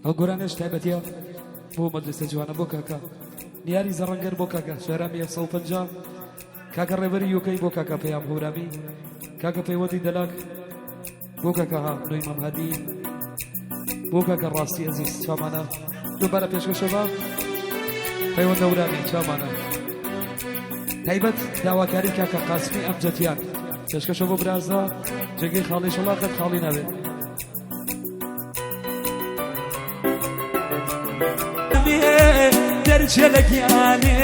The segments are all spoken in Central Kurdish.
ئەو گۆرانیەش تایبەتیە بۆ مەجلیسە جوانە بۆ کاکە نیاری زەڕەنگەر بۆ کاکە شەرامی 750 کاکە ڕێبەری یوکەی بۆ کاکە پەیام هەورامی کاکە پەیوەندی دەلاک بۆ کاکە ها نوی مام هادی بۆ کاکە ڕاستی ئەزیز چاومانە دووبارە پێشکەشە بە پەیوەند هەورامی چاومانە تایبەت داواکاری کاکە قاسمی ئەمجەتیان پێشکەشە بۆ برازا جێگەی خاڵی شڵا قەت خاڵی نابێت. دەرچێ لە گیانێ.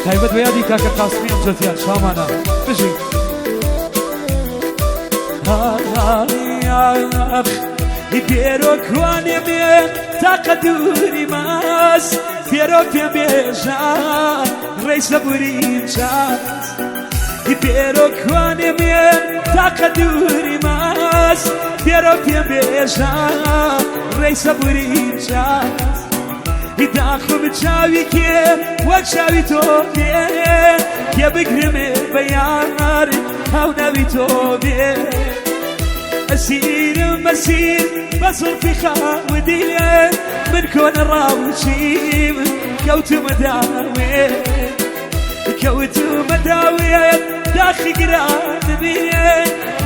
تایبەت بە یادی کاکە قاسمی ئەمجەتیان شامانە بژی. پێرۆ کوانێ بێ تاقە دووری ماس پێرۆ پێ بێژە ڕێی سەبوریم چاس پێرۆ کوانێ بێ تاقە دووری ماس پێرۆ پێ بێژە ڕێی سەبوریم چاس داخم چاوی کێ وەک چاوی تۆ بێ کێ بگرمێ بە یار هاو ناوی تۆ بێ ئەسیرم ئەسیر بە زوڵفی خاودیێ من کۆنە ڕاوچیم کەوتمە داوێ کەوتمە داوێ داخی گرانمێ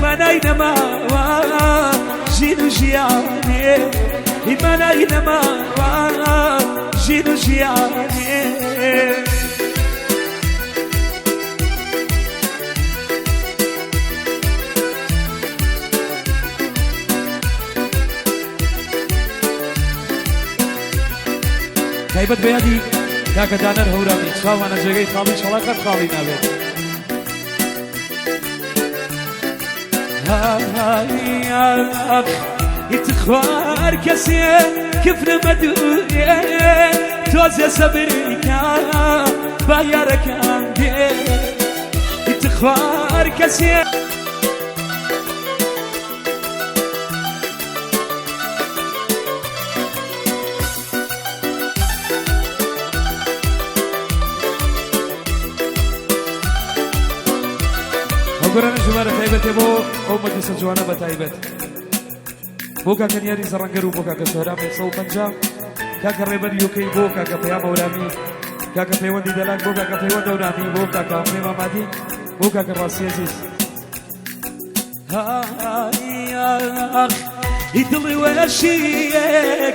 مانای نەماوە ژین و ژیانێ مانای نەماوە ژین و ژیانێ. تایبەت بە یادی کاکە دانەر هەورامی چاوانە جێگەی خاڵی شەڵا قەت خاڵی نابێت. تخوار کەسێ کفرە مەدوورێ تۆزێ سەبرکە با یارەکان بێ تخوار کەسێ. ئەو گۆرانە ژمارە تایبەتێ بۆ ئەو مەجلیسە جوانە بە تایبەت بۆ کاکە نیاری زەڕەنگەر و بۆ کاکە سۆران 550 کاکە ڕێبەر یوکەی بۆ کاکە پەیام هەورامی کاکە پەیوەندی دەلاک بۆ کاکە پەیوەند هەورامی بۆ کاکە ئەمنەی مامادی بۆ کاکە ڕاستی ئەزیز. ئاخ دڵی وەشیە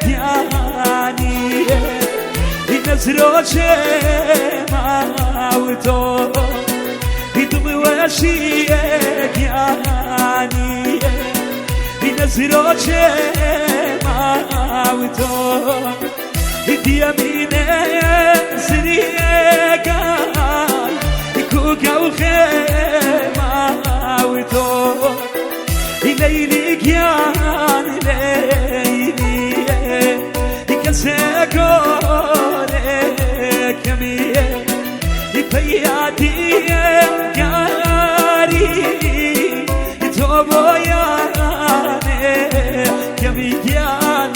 گیانی نەزرۆچێ ماوتۆ دڵی وەشیە گیانی نەزرۆچێ ماوتۆ دیەمینێ زریەکان کوکە و خێماوتۆ لەیلی گیان لەیلی کەسێک کەمیە پەیادیە یاری تۆ بۆ یانێ کەمی گیان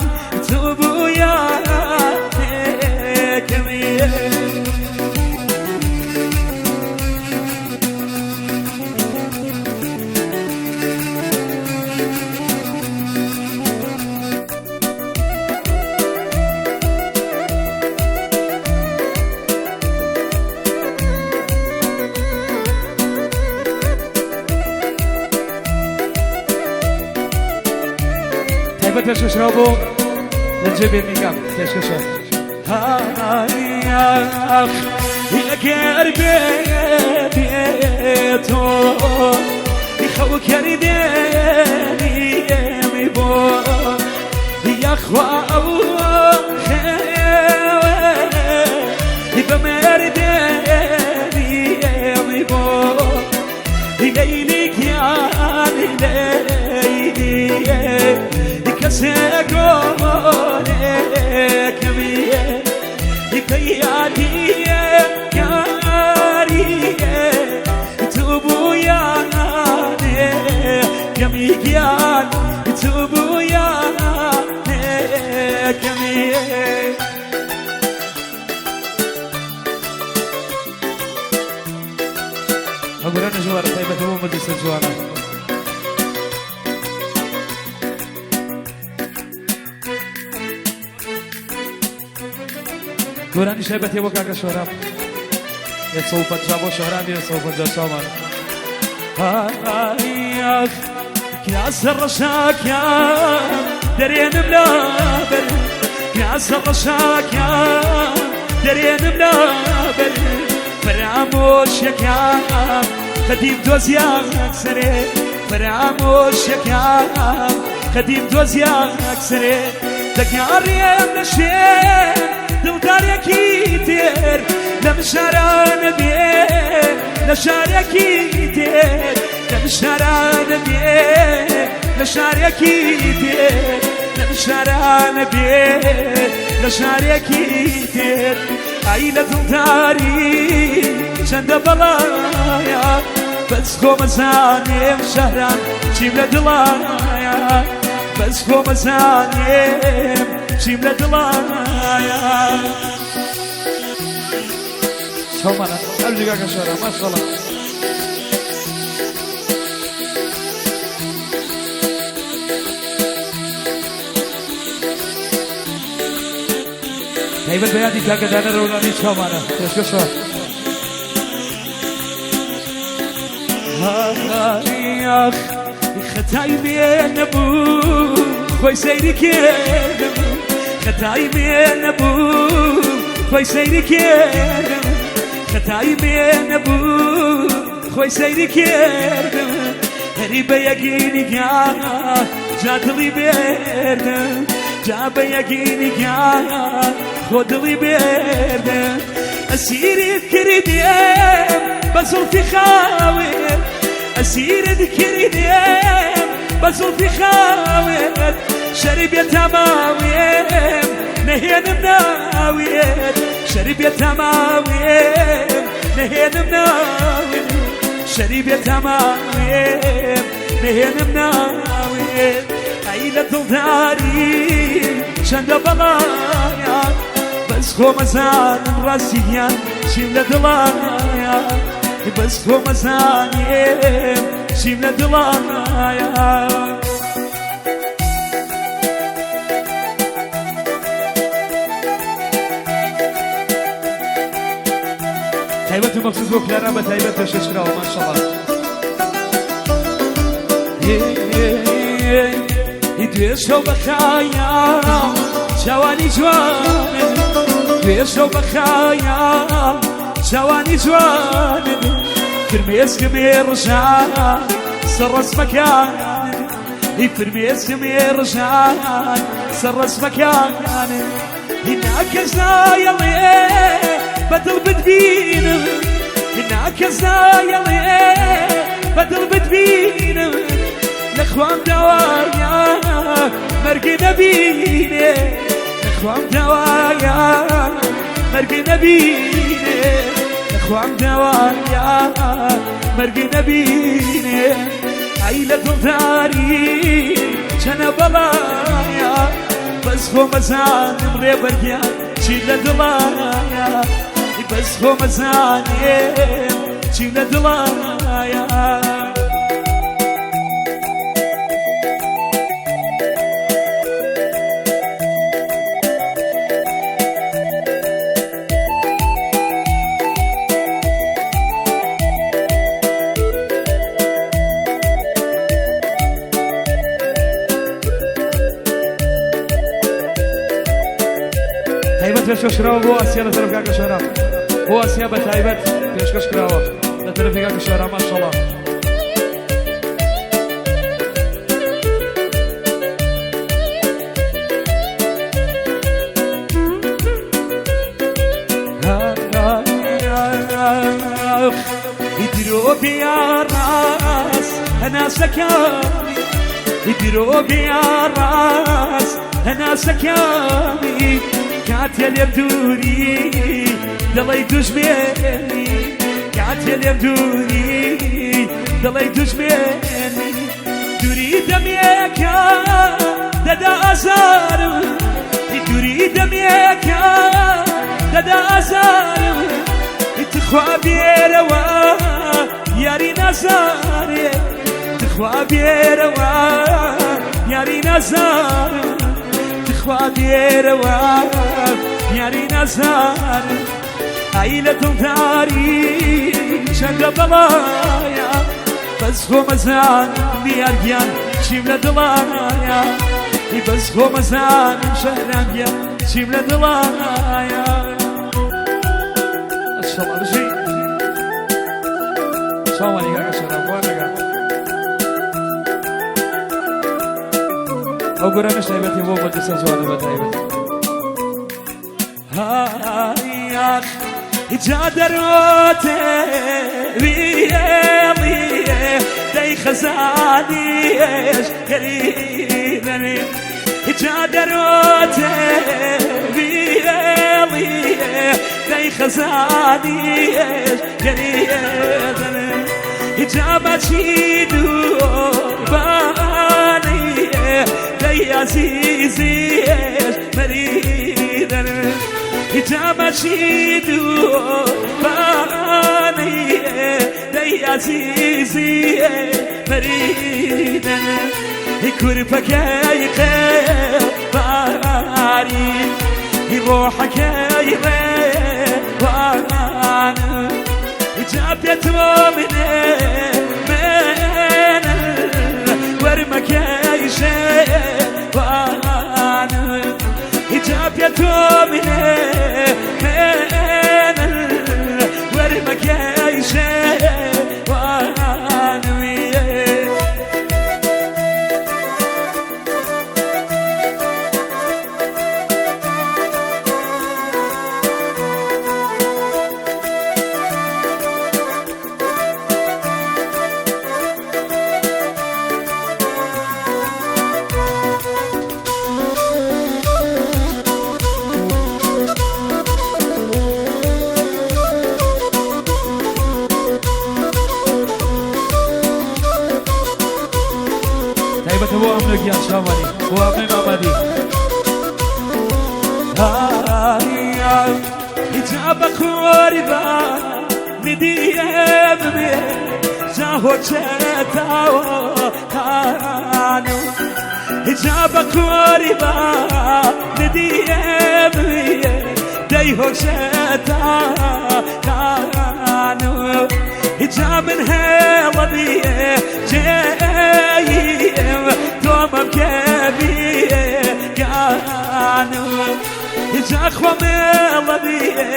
تۆ بۆ یانێ کەمیە. تایبەت پێشکەشراو بۆ لە جێ بێرمیگام پێشکەشە. ئاخ ئەگەر بێ تۆ خەو کردێنی بۆ یاخوا ئەو خێوە بە مردێنی بۆ لەیلی گیان لەیلی کەسێک کەمیە پەیادیە یاریە تو بوو یانێ. هەگورانە ژوارە تایبەتە بۆ مەجلیسە جوانە. گۆرانی شایبەتێ بۆ کاکە شۆراب 150 بۆ شۆراب 150 چاومان. ئاخ کراسە ڕەشاکیان دەرێنم لابەر، کراسە ڕەشاکیان دەرێنم لابەر، فەرامۆشەکان قەدیم دۆزیان سەرێ، فەرامۆشەکان قەدیم دۆزیان سەرێ، دەگاڕێم لە شوێن دڵدارێکی تێر، لەم شارانە بێ لە شارێکی تێر، لەم شارانە بێ لە شارێکی تێر، لەم شارانە بێ لە شارێکی تێر. ئای لە دڵداری چەندە بەڵایە، بەس خۆمەزانێم شەهران چیم لە دڵایە، بەس خۆمەزانێم چیم لە دڵایە. چاومانە ئەو جێگاکە شارە ماشەڵڵا. تایبەت بە یادی کاکە دانەر ڕۆژانی چاومانە پێشکەشە. ئاخ خەتای مێ نەبوو خۆی سەیری کردم، خەتای مێ نەبوو خۆی سەیری کردم، خەتای مێ نەبوو خۆی سەیری کردم، هەری بە یەکی نیگا جا دڵی بێردم، جا بە یەکی نیگا خۆ دڵی بێردم. ئەسیرت کردیم بە زوڵفی خاوێت، ئەسیرت کردیم بە زوڵفی خاوێت، شەریبێ تەماوێم نەهێنم ناوێت، شەریبێ تەماوێم نەهێنم ناوێت، شەریبێ تەماوێم نەهێنم ناوێت. ئەی لە دڵداری چەندە بەڵایە، بەس خۆمەزانم ڕاستیان چیم لە دڵایە، بەس خۆمەزانیم چیم لە دڵایە. تایبەت و مەخصوص بۆ کلارا بە تایبەت پێشکەش کراوە ماشەڵڵا. دوێشەو بە خەیاڵ چاوانی جوانت، دوێشەو بە خەیاڵ چاوانی جوانت، فرمێسکم ڕژا سەر ڕەسمەکانت، فرمێسکم ڕژا سەر ڕەسمەکانت. هینا کەس نایەڵێ بە دڵ بتبینم، هینا کەس نایەڵێ بە دڵ بتبینم، لە خوام داوایە مەرگ نەبینێ، لە خوام داوایە مەرگ نەبینێ، لە خوام داوایە مەرگ نەبینێ. ئای لە دڵداری چەنە بەڵایە، بەس خۆمەزانم ڕێبەرگیان چی لە دڵایە، بەس خۆمەزانێم چی لە دڵایە. تایبەت پێشکەش کراوە بۆ ئاسیا لە تەرەف کاکە شارام، بۆ ئاسیا بە تایبەت پێشکەش کراوە لە تەرەفی کاکە شارام ماشەڵڵا. درۆ بیا ڕاست هەناسەکانی، درۆ بیا ڕاست هەناسەکانی، کاتێ لێم دووری دڵی دوژمێنی، کاتێ لێم دووری دڵی دوژمێنی، دووری دەمێکە دەدا ئازارم، دووری دەمێکە دەدا ئازارم، تخوا بێرەوە یاری نازارێ تخوا بێرەوە یاری نازار تخوا بێرەوە یاری نازار ئای لە دڵداری چەندە بەڵایە بەس خۆ مەزانم دیار گیان چیم لە دڵایە بەس خۆ مەزانم شەرام گیان چیم لە دڵایە ئەشەڵا بژی چاوانی کاکە شەرام خوانەکە ئەو گۆرانەش تایبەتی بۆ مەجلسە جوانە بە تایبەت. یاخ جا دەرۆتێ ویێڵیێ دەی خەزانیش گەریبەنێ جا دەرۆتێ ویێڵیێ دەی خەزانیش گەریبەنێ جا بەچی دووربانیێ دەی عەزیزیش مەریدەنێ جا بەچی دووربانیێ دەی عەزیزیێ مەریدەنێ کورپەکەی قێباری ڕۆحەکەی ڕێوان جا پێتۆ منێ من وەرمەکەی شێوان جا پێتۆ منێ من وەرمەکەی شێوان تایبەتە بۆ ئەمنە گیان چاوانی بۆ ئەمنەی مامادی. جا بە خۆری بە ندیێ ببێ جا هۆچێتاوە خانم جا بە خۆری بە ندیێ ببێ دەی هۆچێتا خانم جا من هێڵە بیێ جێیم تۆمەم کێ بیێ گانم جا خۆم هێڵە بیێ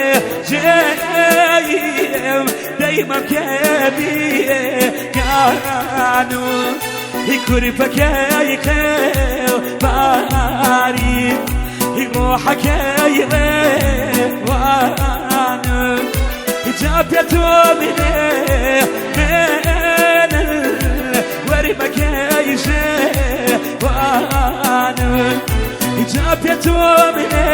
جێیم دەیمەم کێ بیێ گانم کوورپەکەی قێڵباری ڕۆحەکەی ڕێوان جا پێتۆ منێ من وەرمەکەی شێوان جا پێتۆ منێ